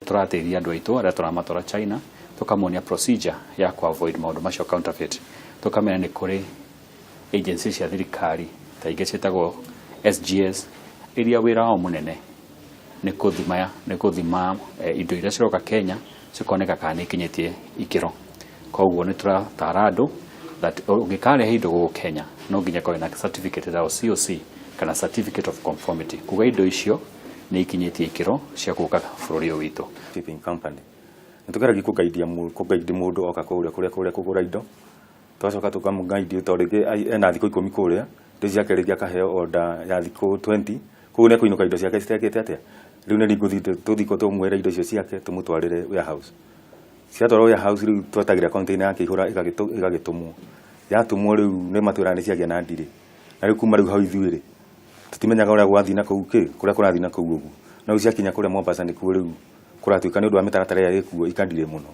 Tũrateithia andũ aitũ arĩa tũramatwara China, tũkamonia procedure ya ku avoid maũndũ macio counterfeit. Tũkamera nĩ kũrĩ agency cia thirikari ta ingĩ ciĩtagwo SGS, iria wĩra wao mũnene nĩ kũthima indo iria ciroka Kenya, cikoneka kana nĩ ikinyĩtie ikĩro. Koguo nĩ tũratara andũ that ũngĩkarehe indo gũkũ Kenya, no nginya ĩkorwo na certificate ĩtagwo COC kana certificate of conformity, kuga indo icio nĩ ikinyĩtie ikĩro cia gũka bũrũri ũyũ witũ. Shipping company nĩ tũgeragia kũguide mũndũ oka kũrĩa kũgũra indo, tũgacoka tũkamũguide, tondũ rĩngĩ ena thikũ 10 kũrĩa, indo ciake rĩngĩ akaheo order ya thikũ 20, koguo nĩ ekũinũka indo ciake citekĩte atĩa. Rĩu nĩ ngũthiĩ tũthiĩ tũmwĩre indo icio ciake tũmũtwarĩre warehouse. Ciatwarwo warehouse, rĩu twetagĩrĩra container yake ihũra ĩgagĩtũmwo. Yatũmwo, rĩu nĩ matwĩraga nĩ ciagĩa na delay, na rĩu kuma rĩu hau ithuĩ rĩ tũtimenyaga ũrĩa gwathiĩ na kũu kĩ kũrĩa kũrathiĩ na kũu ũguo. No rĩu ciakinya kũrĩa Mombasa, nĩkuo rĩu kũratuĩka nĩ ũndũ wa mĩtaratara ĩrĩa ĩkuo ikadelay mũno.